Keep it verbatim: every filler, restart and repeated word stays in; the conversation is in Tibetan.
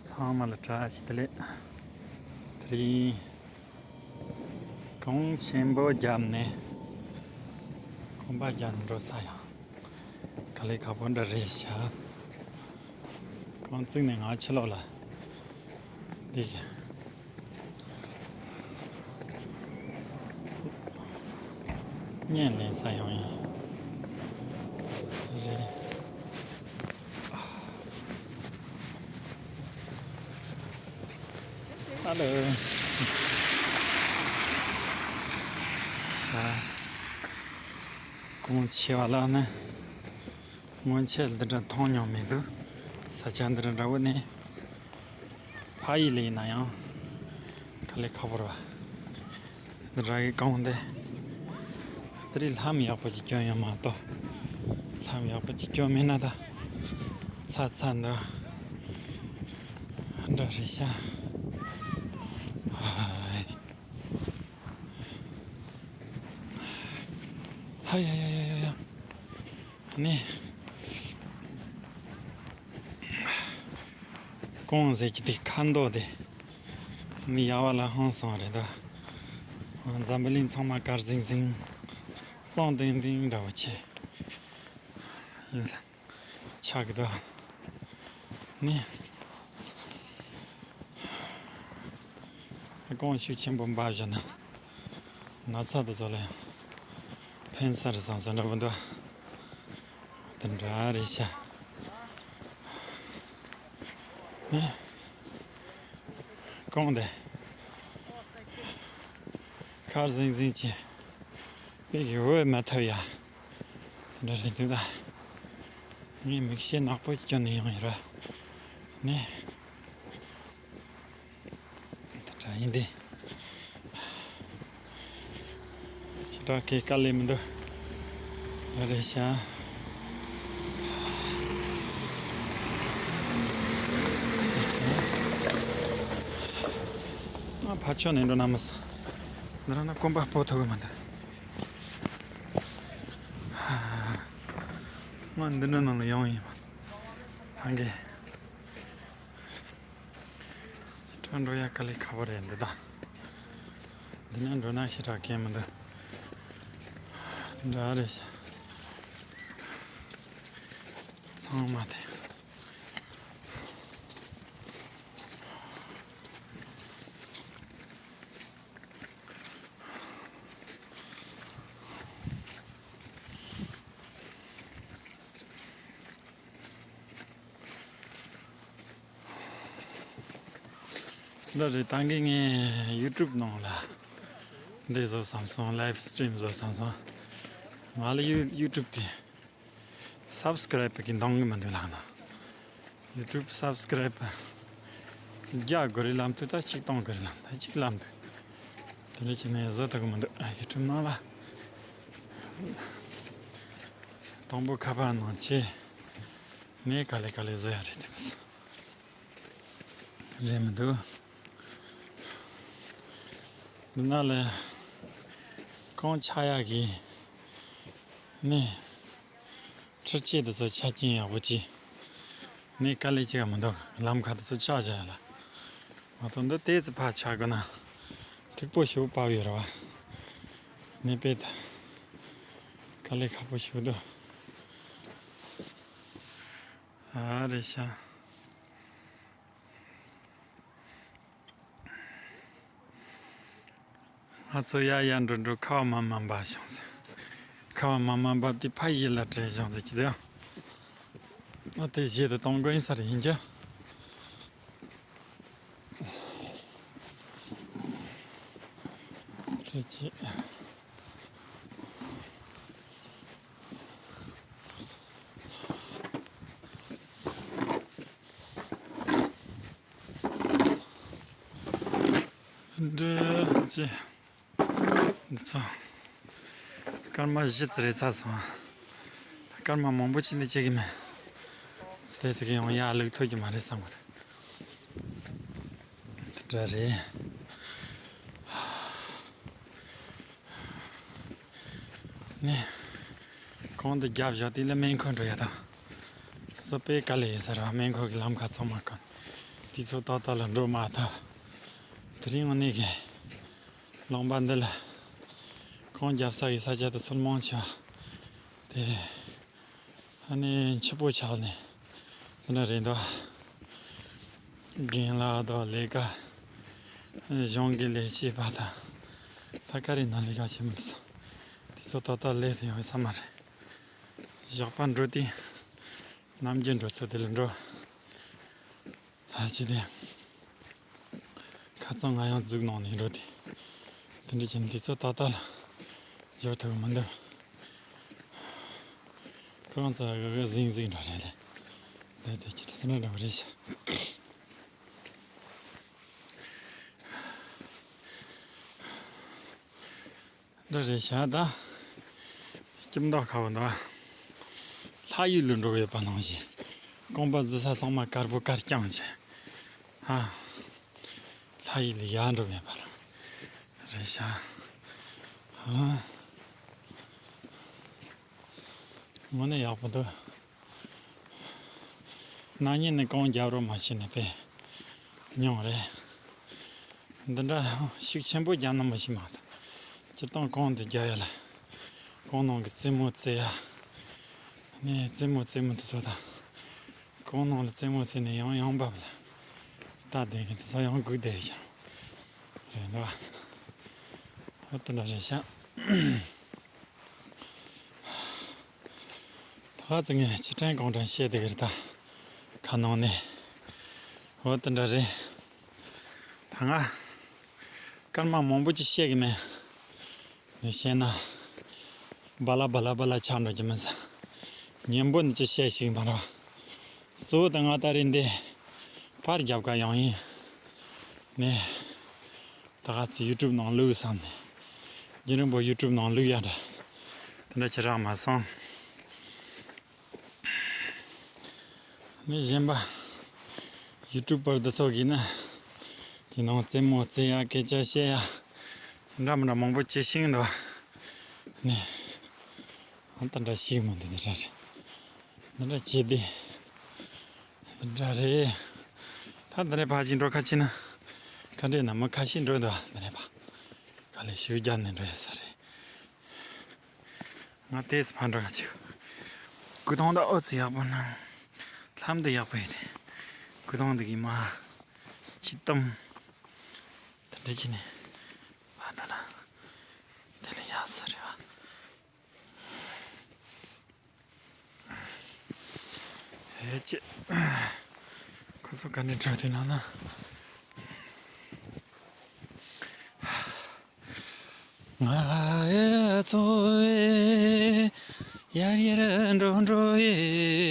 ཚང་མ་ལ་བཀྲ་ཤིས་བདེ་ལེགས། དེ་རིང་གངས་ཆེན་པོ་བརྒྱབ་ནས་གོམ་པ་བརྒྱབ་ནས་འགྲོ་ས་ཡང་དཀའ་ལས་ཁག་པོ་འདྲ་རེད་ཤག་གངས་བརྩིགས་ནས་ང་ཕྱི་ལོགས་ལ་འདི་བརྙན་ལེན་ས་ཡང་ཡིན་རེད། ཨ་ལོ། ཤ། གངས་ཆེ་བ་ལ་ནི་སྔོན་ཆད་འདི་འདྲ་མཐོང་མྱོང་མི་འདུག་ས་ཆ་འདི་འདྲ་འདྲ་བོ་ནི་ཕ་ཡུལ་ལ་ཡིན་ན་ཡང་དཀའ་ལས་ཁག་པོ་རེད་བ། འདི་འདྲ་གི་གངས་འདི། དེ་རིང་ལྷམ་ཡག་པོ་ཅིག་གྱོན་ཡོད་མ་གཏོགས། ལྷམ་ཡག་པོ་ཅིག་གྱོན་མེད་ན་ད། ཚ་ཚ་འདི། འདྲ་རེད་ཤག་ཧ་ཡ་ཡ་ཡ་ཡ་ཡ། ནི། གངས་ཟེར་གྱི་དེ་ཁ་མདོག་དེ། ནི་ཡ་བ་ལ་ཧང་སང་རེད་ད། འཛམ་བུ་གླིང་ཚང་མ་དཀར་ཟིང་ཟིང་། གཙང་ཏིང་ཏིང་འདྲ་བོ་ཆེ། ཡིན་ལ། ཆགས་ཀྱི་འདུག་ནི། གངས་ཤུགས་ཆེན་པོ་འབབ་བཞིན་ན། ན་ཚ་དེ་ཚོ་ལ་ཡང་ཕན་ས་རེད་བསམ་ས་འདྲ་པོ་འདུག་དེ་འདྲ་རེད་ཤག་ནི། གངས་དེ། དཀར་ཟིང་ཟིང་བྱས། དཔེ་གི་འོད་མ་ཐེབས་ཡ། དེ་འདྲ་རེད་འདུག་ད། ངས་མིག་ཤེལ་ནག་པོ་ཅིག་གྱོན་ནས་ཡོང་ཡིན་ར། ནི། དེ་འདྲ་ཡིན་ཏེ། ཞེ་དྲག་གི་དཀའ་ལས་མི་འདུག་ཨ་རེད་ཤག་ཨ་ཕར་ཕྱོགས་ནས་འགྲོ་ན་མི་ས། འདི་རང་ན་གོམ་པ་སྤོ་ཐུབ་གི་མི་འདུག་ང་འདི་འདྲ་ནང་ལ་ཡོང་ཡིན་པ། ཐང་གི། ཞེ་དྲག་འགྲོ་ཡ་དཀའ་ལས་ཁག་པོ་རེད་འདི་ད། འདི་ནས་འགྲོ་ན་ཞེ་དྲག་གལ་མི་འདུག་འདྲ་རེད་ཤག་ཚང་མ་དེ། འདི་རེད། ད་གིན་ངས་ཡུ་ཊུབ་ནང་ལ་འདི་བཟོ་བསམ་སོང་། ལའིབ་སི་ཊི་རིམ་བཟོ་བསམ་སོང་། ང་ལ་ཡུ་ཡུ་ཊུབ་གི་སབ་སི་ཀ་རའིབ་གི་འདང་གི་མི་འདུག་ལགས་ན། ཡུ་ཊུབ་སབ་སི་ཀ་རའིབ་རྒྱག་དགོས་རེད་ལབ་འདུག་ད་གཅིག་གཏོང་དགོས་རེད་ལབ་འདུག་ད་གཅིག་ལབ་འདུག་དེ་འདྲ་བྱས་ནས་བཟོ་ཐུབ་གི་མི་འདུག་ཡུ་ཊུབ་ནང་ལ། དང་པོ་ཁ་པར་ནང་བྱས་ནས་ག་ལེ་ག་ལེ་བཟོ་ཡ་རེད་དེ་མི་སྲིད། རེད་མི་འདུག་འདི་ན་ལ་གངས་ཆགས་ཡག་གི་ནི་འཕྲུལ་ཆས་དེ་ཚོ་ཆ་རྐྱེན་ཡག་པོ་ཅིག་ནི་དཀའ་ལས་ཅིག་མི་འདུག་ལམ་ཁ་དེ་ཚོ་ཆགས་བཞག་ཡ་ལ། མ་གཏོགས་འདི་ཏོག་ཙམ་ཕར་ཆགས་དགོས་ན་མཐུག་པོ་ཞེ་པོ་བབས་ཡོད་རེད་བ། ནི་དཔེ་ད་དཀའ་ལས་ཁག་པོ་ཞེ་པོ་འདུག་ཨ་རེད་ཤག་ང་ཚོ་ཡར་ཡར་འགྲོ་འགྲོ་ཁ་བ་མར་མར་འབབ་བྱུང་ཟེར། ཁ་བ་མར་མར་འབབ་དུས་ཕ་ཡུལ་ལ་བྲེལ་བྱུང་ཟེར་གྱི་འདུག་ཨ་དེ་གཞས་དེ་གཏོང་དགོས་ཡིན་ས་རེད་ཡིན་ཀྱང་། དེ་ཅི། འདི་ཅི། འདི་ཚོ། སྐར་མ་བཞི་ཙམ་རེད་ཚར་སོང་། སྐར་མ་མང་པོ་ཅིག་འདི་བྱེད་ཀྱི་མེད། དེ་ཚོ་གི་ཡང་ཡར་ལུག་ཐུབ་ཀྱི་མ་རེད་བསམ་གི་འདུག་དེ་འདྲ་རེད། ནས། གངས་འདི་རྒྱབ་བཞག་དེ་ལ་སྨན་ཁང་འགྲོ་ཡ་དང་། དེ་ཚོ་དཔེ་དཀའ་ལས་ཡོད་ས་རེད་བ། སྨན་ཁང་གི་ལམ་ཁ་ཚང་མ་གང་། དུས་ཚོད་ཏག་ཏག་ལ་འགྲོ་མ་ཐུབ། དེ་རིང་དངོས་གནས་ཀྱི་ལུང་པ་འདི་ལ་གངས་རྒྱབ་ས་གི་ས་ཆ་དེ་ཚོ་མང་ཆེ་བ་དེ། ཨ་ནི་འཆི་འཕོ་ཆགས་ནས་འདི་འདྲ་རེད་འདུག། རྒན་ལགས་དང་ལས་ཀ་གཞུང་གི་ལས་བྱེད་པ་དང་ད་ག་རེ་ནང་ལས་ཀ་བྱེད་མི་འདུག་ཚོ། དེ་ཚོ་ཏག་ཏག་ལས་དུ་ཡོང་བའི་ས་མ་རེད། ཞོགས་པ་འགྲོ་དུས་ནམ་རྒྱུན་འགྲོ་ཚོད་དེ་ལ་འགྲོ། ད་ཅི་དེ། ཁ་སང་ང་ཡང་འཛུགས་གནང་ནས་འགྲོ་དེ། དེ་འདྲ་བྱས་ནས་དུས་ཚོད་ཏག་ཏག་ལ་འབྱོར་ཐུབ་མི་འདུག། ཁོ་རང་ཚོ་གི་གི་ཟིང་ཟིང་འདྲ་རེད་ལེ། དེ་དེ་ཅི་དེ་སེ་འདྲ་འདྲ་བ་རེད་ཤག། འདྲ་རེད་ཤག་ད། སྐྱིད་མདོག་ཁ་བོ་འདུག། ལྷ་ཡུལ་ལ་འགྲོ་བའི་བར་ལངས་ཤིང་། རྐང་པ་འཛུལ་ས་ཚང་མ་དཀར་པོ་དཀར་རྐྱང་བྱས། ཧ། ལྷ་ཡུལ་ལ་ཡར་འགྲོ་བའི་བར་རེད་ཤག། ཧ། དངོས་གནས་ཡག་པོ་འདུག། ན་ནིང་ནས་གངས་རྒྱབ་རོགས་མ་བྱས་ནས་དཔེ་ཉུང་རེད། འདི་འདྲ་ཤུགས་ཆེན་པོ་རྒྱབ་ན་མི་ཤེས་མ་གཏོགས། སྤྱིར་བཏང་གངས་འདི་རྒྱབ་ཡ་ལ། གངས་ནང་གི་རྩེད་མོ་རྩེ་ཡ། ནས་རྩེད་མོ་རྩེད་མོ་དེ་ཚོ་དང་། གངས་ནང་ལ་རྩེད་མོ་རྩེ་ནས་ཡང་ཡང་འབབ་ལ། རྟ་བསྡད་མཁན་དེ་ཚོ་ཡང་སྒུག་བསྡད་ཀྱང་། རེད་འདུག་བ། ཨ་དེ་འདྲ་རེད་ཤག། ད་ག་ཚོད་ངས་ཕྱིར་དྲན་གང་དྲན་བཤད་བསྡད་ཀྱི་རེད་ད། ཁ་ནང་ནས། འོ་དེ་འདྲ་རེད། ད་ང་སྐར་མ་མང་པོ་ཅིག་བཤད་ཀྱི་མེད། ནས་བཤད་ན། བ་ལ་བ་ལ་བ་ལ་ཆགས་འགྲོ་གི་མིན་ས། ཉན་པོ་ནི་ཅི་བཤད་ཞིག་མ་རེད། གཙོ་བོ་དེ་ང་ད་རེས་འདི་པར་རྒྱབ་ག་ཡོང་ཡིན། ནས། ད་ག་ཚོད་ཡུ་ཊུབ་ནང་བླུགས་བསམ་ནས། རྒྱུན་རིང་པོ་ཡུ་ཊུབ་ནང་བླུགས་ཡ་འདྲ། དེ་འདྲ་ཅི་རག་མ་སོང་། ནས་གཞན་པ། ཡུ་ཊུབ་པར་འདི་ཚོ་གིས་ནི། དེ་ནང་རྩེད་མོ་རྩེ་ཡ་སྐད་ཆ་བཤད་ཡ། དེ་འདྲ་མི་འདྲ་མང་པོ་བྱེད་ཤིང་འདུག། ནས། ཨ་ད་འདྲ་ཞིག་མོ་འདི་འདི་འདྲ་རེད། འདི་འདྲ་བྱེད་དེ། འདི་འདྲ་རེད། ད་འདི་ནས་ཕར་ཅིག་འགྲོ་ཁ་ཕྱིན་ན། ག་འདྲས་ན་མི་ཁ་ཤས་འགྲོ་འདུག་འདི་ནས་ཕར། ག་ལེ་ཤུགས་རྒྱག་ནས་འགྲོ་ཡ་ས་རེད། ང་དེས་ཕར་འགྲོ་ཡ་ཅིག། སྐུ་ཐང་ད་ཨོ་ཙི་ཡག་པོ་ན། ལྷམ་དུ་ཡག་པོ་ཡིན་རེད། སྐུ་ཐང་འདི་གི་མ། ཅི་གཏམ། དེ་འདྲ་བྱས་ནས། ཕར་འགྲོ་ན། དེ་ལས་ཡག་ས་རེད་བ། ཨེ་ཅེ། ཁོ་ཚོ་ག་ནས་འགྲོ་དུས་ན་ན། ང་ཨེ་ཚོ་ཨེ། ཡར་ཡར་འགྲོ་འགྲོ་ཨེ།